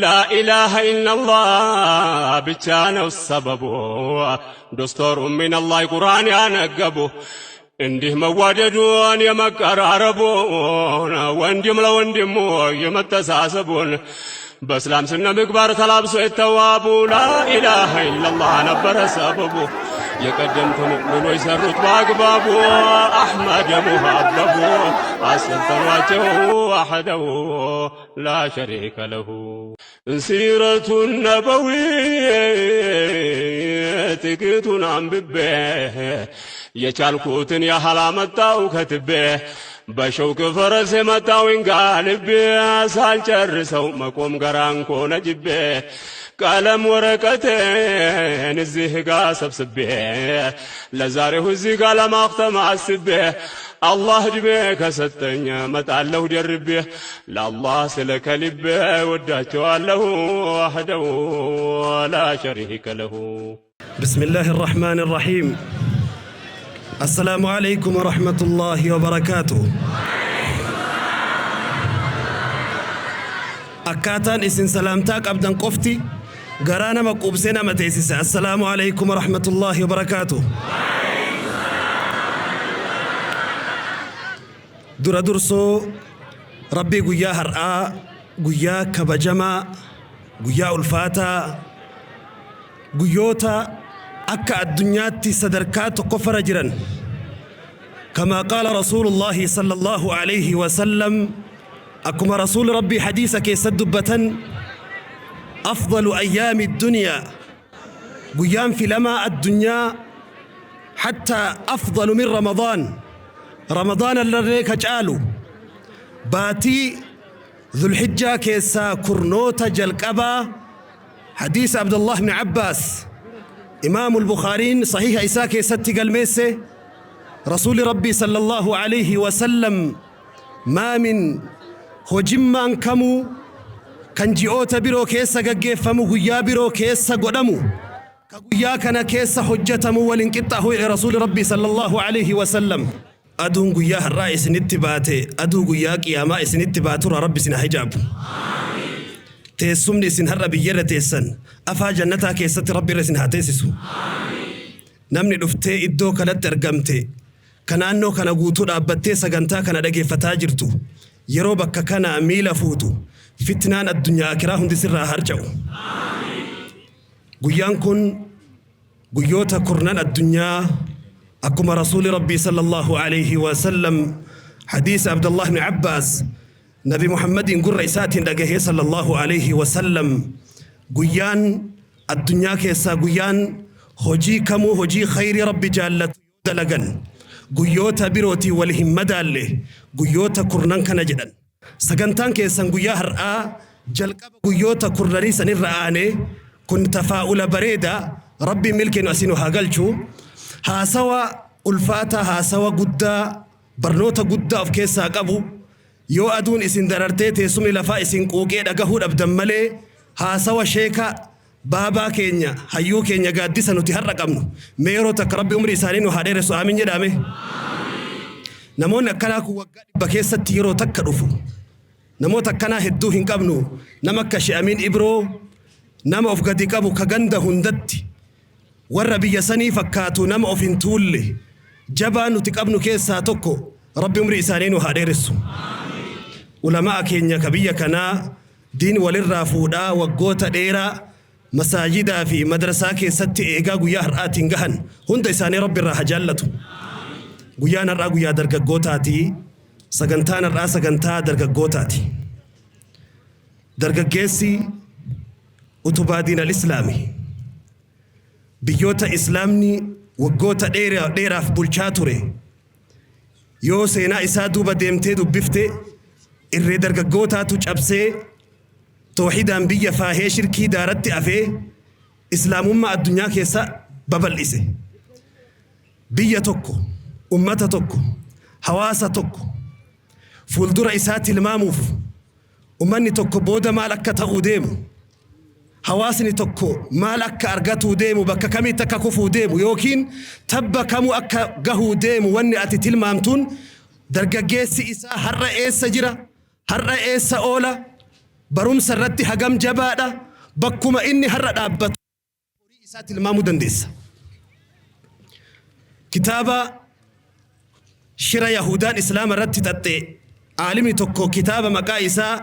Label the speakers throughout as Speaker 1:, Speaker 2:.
Speaker 1: ላኢላሃ ኢለላህ ብቻ ነው ሰበቡ። ዶስቶሩ ሚነላህ ቁርአን ያነገቡ እንዲህ መዋደዱን የመቀራረቡን ወንድም ለወንድሙ የመተሳሰቡን በእስላም ስነ ምግባር ተላብሶ የተዋቡ ላኢላሃ ኢለላህ ነበረ ሰበቡ። የቀደምት ሙእሚኖች ሰሩት በአግባቡ አሕመድ ሙሀበቡ አሰልጠኗቸው ዋሕደሁ ላ ሸሪከ ለሁ። ሲረቱ ነበዊ ጥቂቱን አንብቤ የቻልኩትን ያህል አመጣው ከትቤ በሸውቅ ፈረስ የመጣውን ጋልቤ ሳልጨርሰው መቆም ገራንኮ ነጅቤ ቀለም ወረቀቴን እዚህ ጋ ሰብስቤ ለዛሬው እዚህ ጋ ለማክተም አስቤ አላህ ዕድሜ ከሰጠኝ መጣለሁ ደርቤ ለአላህ ስለ ከልቤ ወዳቸዋለሁ ዋህደሁ ላ ሸሪከ ለሁ።
Speaker 2: بسم الله الرحمن الرحيم السلام عليكم ورحمة الله وبركاته. Akkaataan isin salaamtaa qabdan qofti garaa nama quubsee nama teessisa. Assalaamu alaikum warahmatullaahi wabarakaatu. Dura dursoo Rabbii guyyaa har'aa, guyyaa kabajamaa, guyyaa ulfaataa, guyyoota akka addunyaatti sadarkaa tokkoffarra jiran, kamaa qaala rasuulullaahi sallallahu alaihi wasallam, akkuma rasuulli Rabbii hadiisa keessatti dubbatan, afdalu ayyaami dunyaa, guyyaan filamaa addunyaa, hattaa afdalu min Ramadaan, Ramadaana irrallee ka caalu, baatii Dhulhijjaa keessaa kurnoota jalqabaa. Hadiisa Abdullah ibn Abbaas Imaamu Bukhaariin sahiha isaa keessatti galmeesse, Rasuulli Rabbii sallallahu alaihi wasallam, maa min hojimmaan kamuu kan ji'oota biroo keessa gaggeeffamu, guyyaa biroo keessa godhamu, ka guyyaa kana keessa hojjetamu waliin qixxaahu jedhe Rasuulli Rabbii sallallahu alaihi wasallam. Aduun guyyaa har'aa isinitti baate aduu guyyaa qiyaamaa isinitti baaturraa Rabbi isin haa hijaabu. Teessumni isin har'a biyyarra teessan afaa jannataa keessatti Rabbi irra isin haa teessisu. Namni dhuftee iddoo kanatti argamte, ka naannoo kana guutuu dhaabbattee sagantaa kana dhageeffataa jirtu, yeroo bakka kanaa miila fuutu fitnaan addunyaa akiraa hundi sirraa harca'u. Guyyaan kun guyyoota kurnan addunyaa, akkuma Rasuuli Rabbii sallallahu alaihi wasallam hadiisa Abdullah ibn Abbaas Nabi Muhammadiin gurra isaatiin dhagahee sallallahu alaihi wasallam, guyyaan addunyaa keessaa guyyaan hojii kamuu, hojii khayrii Rabbi jaallatu yoo dalagan guyyoota birootiin wal hin madaalle guyyoota kurnan kana jedhan. Sagantaan keessan guyyaa har'aa jalqaba guyyoota kurnanii sanirra aanee kun tafaa'ula bareeda. Rabbiin milkii nu asii nu haa galchu. Haasawa ulfaataa, haasawa guddaa, barnoota guddaa of keessaa qabu, yoo aduun isin darartee teessumni lafaa isin quuqee dhagahuu dhabdan malee, haasawa sheeka baabaa keenya, hayyuu keenya, gaaddisa nuti har'a qabnu. Mee yeroo takka Rabbi umrii isaanii nu haa dheeressu, aamin jedhaame. Namoonni akkanaa kun waggaa 100 keessatti yeroo takka dhufu. Namoota akkanaa hedduu hin qabnu. Nama akka Shee Amiin Ibroo, nama of gadi qabu, ka ganda hundatti warra biyya sanii fakkaatu, nama of hin tuulle, jabaa nuti qabnu keessaa tokko. Rabbi umrii isaanii nu haa dheeressu. Ulamaa keenya ka biyya kanaa diin walirraa fuudhaa waggoota dheeraa masaajidaa fi madrasaa keessatti eegaa guyyaa har'aatiin gahan hunda isaanii Rabbi irraa haa jaallatu. Guyyaan har'aa guyyaa dargaggootaati. Sagantaan har'aa sagantaa dargaggootaati. Dargaggeessi utubaa diin al-Islaami. Biyyoota Islaamni waggoota dheeraaf bulchaa ture, yoo seenaa isaa duuba deemtee dubbifte, irree dargaggootaatu cabsee toohidaan biyya faahee, shirkii daaratti afee, Islaamummaa addunyaa keessa babal'ise. Biyya tokko, ummata tokko, hawaasa tokko fuuldura isaa tilmaamuuf, ummanni tokko booda maal akka ta'uu deemu, hawaasni tokko maal akka argatuu deemu, bakka kamitti akka kufuu deemu yookiin tabba kamuu akka gahuu deemu, wanni ati tilmaamtuun dargaggeessi isaa har'a eessa jira, har'a eessa oola. Barumsa irratti hagam jabaadha. Bakkuma inni har'a dhaabbatu horii isaa tilmaamuu dandeessa. Kitaaba shira Yahudaan Islaama irratti xaxxe aalimni tokko kitaaba maqaa isaa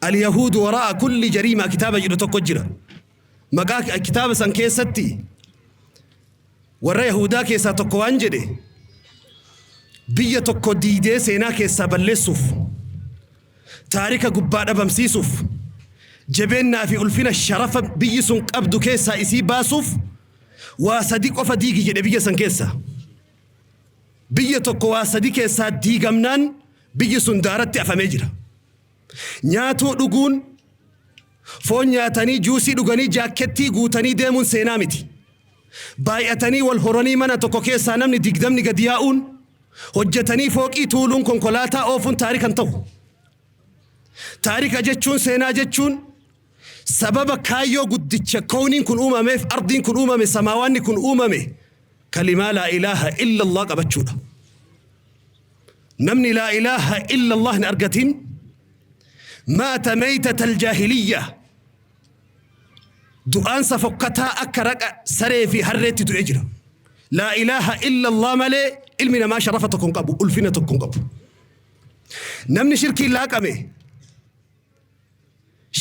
Speaker 2: Al-Yahuudu waraa'a kulli jariimaa kitaaba jedhu tokko jira. Maqaa kitaaba san keessatti warra Yahudaa keessaa tokko waan jedhe, biyya tokko diidee seenaa keessaa balleessuuf, taarika gubbaa dhabamsiisuuf, jabeennaa fi ulfina sharafa biyyi sun qabdu keessaa isii baasuuf waa sadi qofa diigi jedhe biyya san keessaa. Biyya tokko waa sadi keessaa diigamnaan biyyi sun daaratti afamee jira. Nyaatuu dhuguun, foon nyaatanii juusii dhuganii jaakkettii guutanii deemuun seenaa miti. Baay'atanii wal horanii mana tokko keessaa namni digdamni gadi yaa'uun, hojjetanii fooqii tuuluun, konkolaataa oofuun taarika hin ta'u. Taarika jechuun, seenaa jechuun, sababa kaayyoo guddicha kowniin kun uumameef, ardiin kun uumame, samaawaanni kun uumame, kalimaa laa ilaaha illallah qabachuudha. Namni laa ilaaha illallah hin argatin maata maytatal jaahiliyya, du'aansa fokkataa akka raqa saree fi harreetti du'ee jira. Laa ilaaha illallah malee ilmi namaa sharafa tokko hin qabu, ulfina tokko hin qabu. Namni shirkiin laaqame,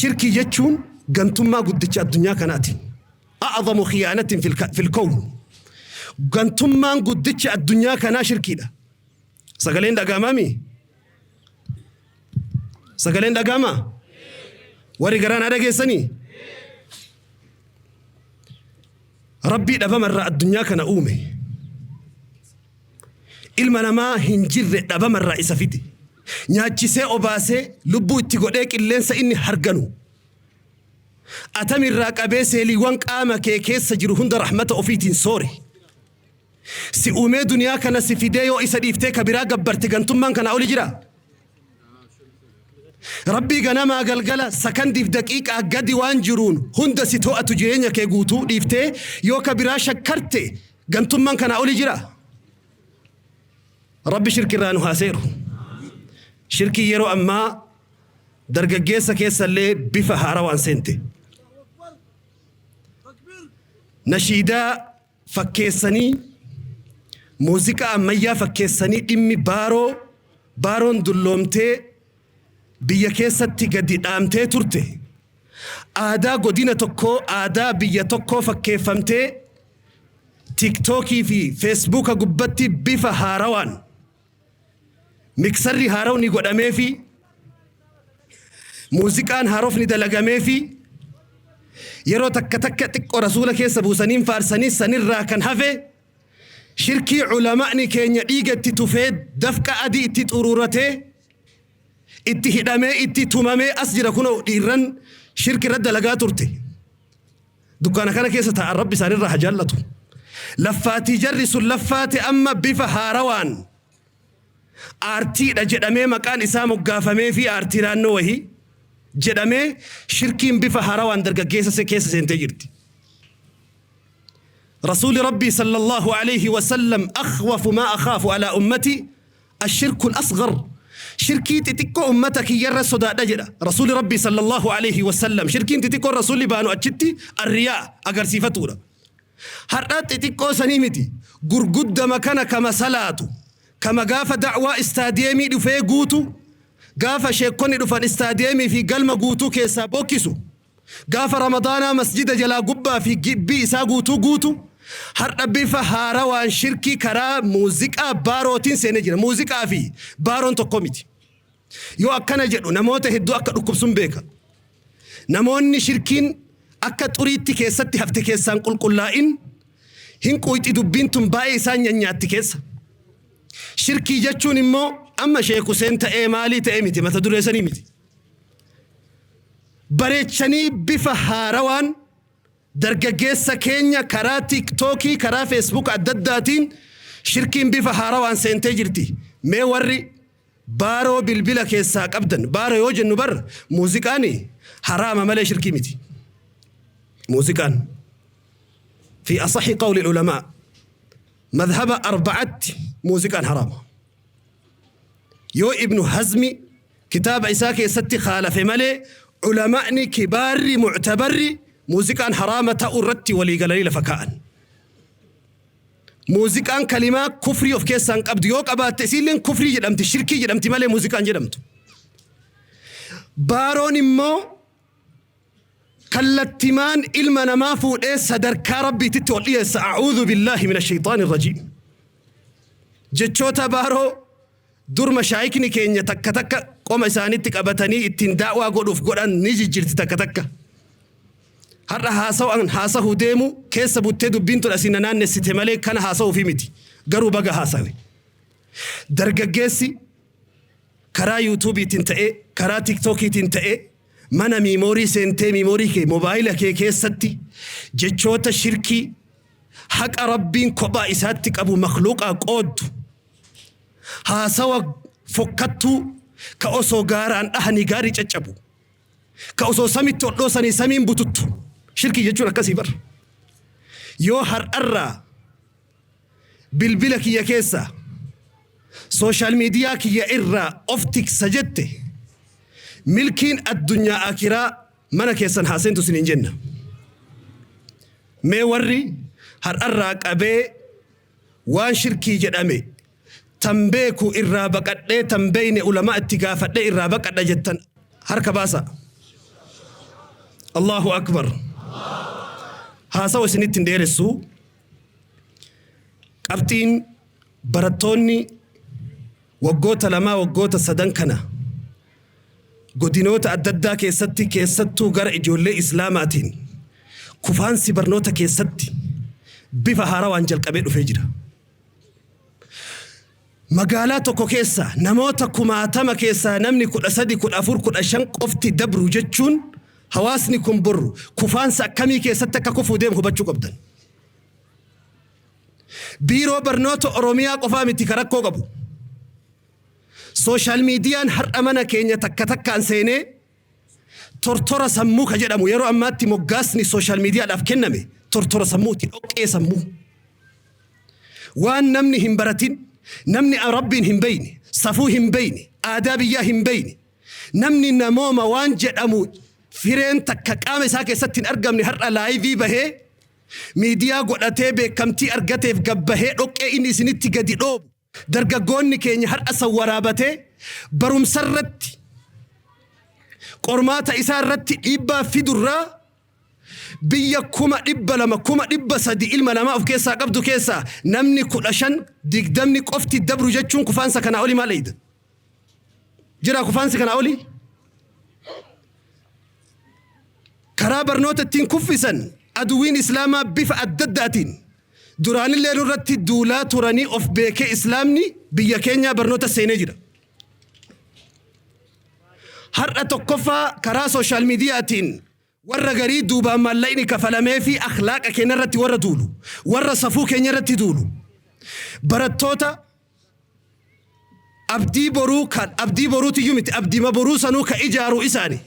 Speaker 2: shirkii jechuun gantummaa guddicha addunyaa kanaati. A'zamu khiyaanatin fil kown. Gantummaan guddicha addunyaa kanaa shirkiidha. Sagaleen dhaga'amaami? Sagaleen dhaga'amaa? Warri garaa naa dhageessanii? Rabbii dhabamarraa addunyaa kana uume. Ilma namaa hin jirre dhabamarraa isa fide. Nyaachisee, obaasee, lubbuu itti godhee, qilleensa inni harganu. Atamirraa qabee seeliiwwan qaama kee keessa jiru hunda rahmata ofiitiin soore. Si uumee duniyaa kana si fidee yoo isa dhiiftee ka biraa gabbarte, gantummaan kanaa oli jira? Rabbii ganamaa galgala sakandiif daqiiqaa gadi waan jiruun hunda si to'atu jireenya kee guutuu dhiiftee yoo ka biraa shakkarte, gantummaan kanaa oli jira? Rabbi shirkirraa nu haa seeru. Shirkii yeroo ammaa dargaggeessa keessallee bifa haarawaan seente. Nashiidaa fakkeessanii, muuziqaa ammayyaa fakkeessanii, dhimmi baaroo, baaroon dulloomtee biyya keessatti gadi dhaamtee turte, aadaa godina tokkoo, aadaa biyya tokkoo fakkeeffamtee Tiktookii fi Feesbuuka gubbatti bifa haarawaan miksarri haarawni godhamee fi muuziqaan haarofni dalagamee fi yeroo takka takka xiqqoo rasuula keessa buusaniin faarsanii, sanirraa kan hafe shirkii ulama'ni keenya dhiiga itti tufee, dafqa adii itti xuruuratee, itti hidhamee, itti tumamee as jira. Kunoo dhiirran shirki irra dalagaa turte dukkaana kana keessa taa'an, Rabbi isaanirraa haa jaallatu. Laffaatii jarri sun laffaate amma bifa haarawaan aartiidha jedhamee maqaan isaa moggaafamee fi aartii naannoo wahii jedhamee shirkiin bifa haarawaan dargaggeessa keessa seentee jirti. Rasuuli Rabbii sallallahu alayhi wa sallam, akhwafu maa akhaafu alaa ummati ashirku al-asghar, shirkii xixiqqoo ummata kiyyarra sodaadha jedha Rasuuli Rabbii sallallahu alayhi wa sallam. Shirkiin xixiqqoon Rasuulli baanu achitti arriyaa agarsiifatuudha. Har'a xixiqqoo sanii miti, gurguddama kana kama salaatu, kama gaafa da'waa istaadiyeemii dhufee guutu, gaafa sheekkonni dhufan istaadiyeemii fi galma guutuu keessaa bokkisu, gaafa Ramadaanaa masjida jalaa gubbaa fi gibbii isaa guutuu guutu, har'a bifa haarawaan shirkii karaa muuziqaa baarootiin seenee jira. Muuziqaa fi baaroon tokko miti. Yoo akkana jedhu namoota hedduu akka dhukkubsun beeka. Namoonni shirkiin akka xuriitti keessatti hafte keessaan qulqullaa'in hin quuxi, dubbiin tun baay'ee isaan nyanyaatti keessa. Shirkii jechuun immoo amma Sheek Huseen ta'ee maalii ta'ee miti, mata duree sanii miti. Bareechanii bifa haarawaan dargaggeessa keenya karaa Tiktookii, karaa Feesbuuk adda addaatiin shirkiin bifa haarawaan seentee jirti. Mee warri baaroo bilbila keessaa qabdan, baaroo yoo jennu bar muuziqaan haraama malee shirkii miti. Muuziqaan fi asahi qawli ulamaa madhaba arba'atti muuziqaan haraama. Yoo Ibnu Hazmi Kitaaba isaa keessatti khaalafe malee ulamaa'ni kibaarri muctabarri muuziqaan haraama ta'uu irratti walii galanii lafa kaa'an. Muuziqaan kalimaa kufrii of keessaa hin qabdu yoo qabaatte isiilleen kufrii jedhamti shirkii jedhamti malee muuziqaan jedhamtu. Baaroon immoo kallattimaan ilma namaa fuudhee sadarkaa rabbiititti ol dhiyeessa. A'uudhu billaahi mina shayxaani rajiim. Jechoota baaroo dur mashaayikni keenya takka takka qoma isaanitti qabatanii ittiin daawaa godhuuf godhan ni jijjiirti takka takka. Har'a haasawaan haasahuu deemu keessa buttee dubbiin tun asii na naannessite malee kana haasa'uufi miti. Garuu baga haasawe. Dargaggeessi karaa yuutuubiitiin ta'ee karaa tiktookiitiin ta'ee mana miimoorii seentee miimoorii kee moobaayila kee keessatti jechoota shirkii haqa rabbiin kophaa isaatti qabu makluuqaa qooddu haasawa fokkattuu ka osoo gaaraan dhahanii gaarii caccabu ka osoo samitti ol dhoosanii samiin bututtu shirkii jechuun akkasii bar yoo har'arraa bilbila kiyya keessa social media kiyya irraa of tiksa jette milkiin addunyaa akiraa mana keessan haaseentu isiniin jenna. Mee warri har'arraa qabee waan shirkii jedhame tan beeku irraa baqadhee tan beeyne ulamaa itti gaafadhee irraa baqadha jettan harka baasa. Allahu akbar. Haasawa isinitti hin dheeressu. Qabxiin barattoonni waggoota lamaa waggoota sadan kana godinoota adda addaa keessatti keessattuu gara ijoollee islaamaatiin kufaansi barnoota keessatti bifa haarawaan jalqabee dhufee jira. Magaalaa tokko keessa namoota kumaatama keessaa namni 13, 14, 15 qofti dabru jechuun hawaasni kun borru kufaansa akkamii keessatti akka kufuu deemu hubachuu qabdan. Biiroo barnoota Oromiyaa qofaa miti ka rakkoo qabu. Social miidiyaan har'a mana keenya takka takkaan seenee tortora sammuu ka jedhamu yeroo ammaatti moggaasni social miidiyaadhaaf kenname tortora sammuuti dhoqqee sammuu. Waan namni hin baratin, namni rabbiin hin beeyne, safuu hin beeyne, aadaa biyyaa hin beeyne, namni namooma waan jedhamu fireen takka qaama isaa keessatti hin argamne har'a live bahee miidiyaa godhatee beekamtii argateef gabbahee dhoqqee inni isinitti gadi dhoobu. Dargaggoonni keenya har'a san waraabatee barumsa irratti qormaata isaa irratti dhiibbaa fidurraa biyya 200,000 300,000 ilma namaa of keessaa qabdu keessaa namni 15 20 qofti dabru jechuun kufaansa kanaa olii maal eeyda? Jira kufaansi kanaa olii? Karaa barnoota ittiin kuffisan aduwwiin islaamaa bifa adda addaatiin duraanillee nurratti duulaa turanii of beekee islaamni biyya keenyaa barnoota seenee jira. Har'a tokkoffaa karaa social miidiyaatiin warra garii duubaan maallaqni kafalamee fi akhlaaqa keenya irratti warra duulu, warra safuu keenya irratti duulu, barattoota abdii boruu kan abdii boruutiyyuu miti abdiima boruu sanuu ka ijaaru isaani.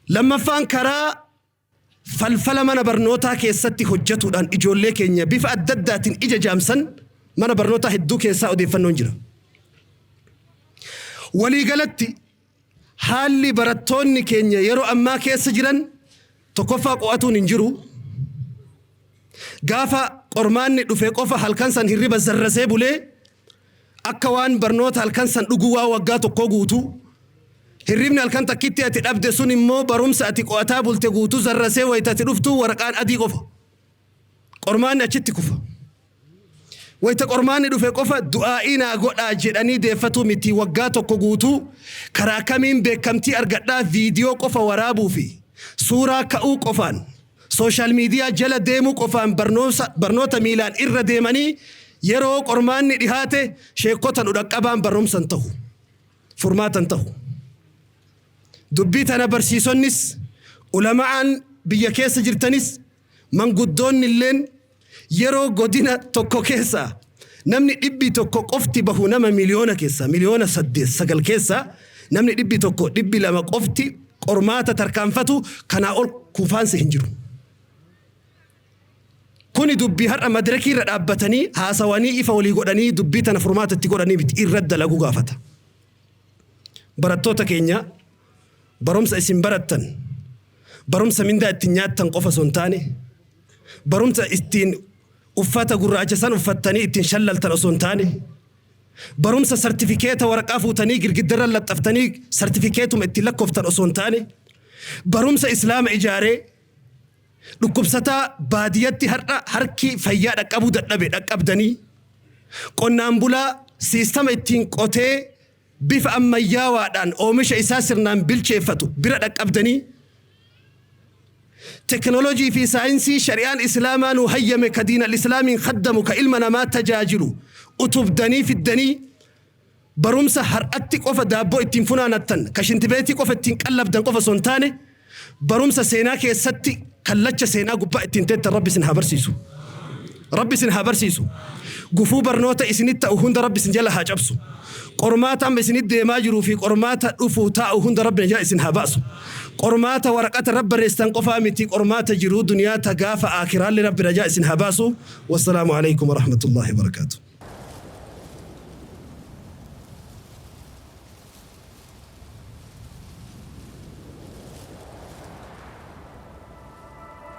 Speaker 2: Lammaffaan karaa falfala mana barnootaa keessatti hojjetuudhaan ijoollee keenya bifa adda addaatiin ija jaamsan mana barnootaa hedduu keessaa odeeffannoon jira. Waliigalatti haalli barattoonni keenya yeroo ammaa keessa jiran tokkoffaa qo'atuun hin jiru. Gaafa qormaanni dhufe qofa halkan san hirriba zarrasee bulee akka waan barnoota halkan san dhuguu waa waggaa tokkoo guutuu hirribni halkan takkitti ati dhabde sun immoo barumsa ati qo'ataa bulte guutuu zarrasee wayita ati dhuftu waraqaan adii qofa. Qormaanni achitti kufa. Wayita qormaanni dhufe qofa du'aa'ii naa godhaa jedhanii deeffatuu miti waggaa tokko guutuu karaa kamiin beekamtii argadhaa viidiyoo qofa waraabuu fi suuraa ka'uu qofaan social media jala deemuu qofaan barnoota miilaan irra deemanii yeroo qormaanni dhihaate sheekota nu dhaqqabaan barumsan ta'u furmaatan ta'u. Dubbii tana barsiisonnis ulama'aan biyya keessa jirtanis manguddoonni illeen yeroo godina tokko keessa namni 100 qofti bahu nama miliyoona keessa miliyoona 8 9 keessa namni 100 200 qofti qormaata tarkaanfatu kanaa ol kufaansi hin jiru. Kuni dubbii har'a madirakii irra dhaabbatanii haasawanii ifa walii godhanii dubbii tana furmaata itti godhanii miti irra dalaguu gaafata. Barattoota keenya, barumsa isin barattan barumsa mindaa ittiin nyaattan qofa osoo hin taane, barumsa ittiin uffata gurraacha san uffattanii ittiin shallaltan osoo hin taane, barumsa sartifikeeta waraqaa fuutanii girgiddarra laxxaftanii sartifikeetuma ittiin lakkooftan osoo hin taane, barumsa Islaama ijaaree dhukkubsataa baadiyyatti har'a harki fayyaa dhaqqabuu dadhabe dhaqqabdanii, qonnaan bulaa siistama ittiin qotee bifa ammayyaawaadhaan oomisha isaa sirnaan bilcheeffatu bira dhaqqabdanii, teknoolojii fi saayinsii shari'aan Islaamaa nu hayyame ka diinal Islaamiin khaddamu, ka ilma namaa tajaajilu utubdanii fiddanii, barumsa har'atti qofa daabboo ittiin funaanattan, ka shintibeetii qofa ittiin qallabdan qofa osoo hin taane, barumsa seenaa keessatti kallacha seenaa gubbaa ittiin teettan Rabbi isin haa barsiisu. Rabbi isin haa barsiisu. Gufuu barnoota isinitti ta'u hunda Rabbi isin jala haa cabsu. Qormaata amma isinitti deemaa jiruu fi qormaata dhufuu taa'u hunda Rabbi jala isin haa baasu. Qormaata waraqata irra barreessitan qofaa miti, qormaata jiruu duniyaa ta gaafa aakiraallee Rabbi najaa isin haa baasu. Wassalaamu alaikum warahmatullahi wabarakaatuh.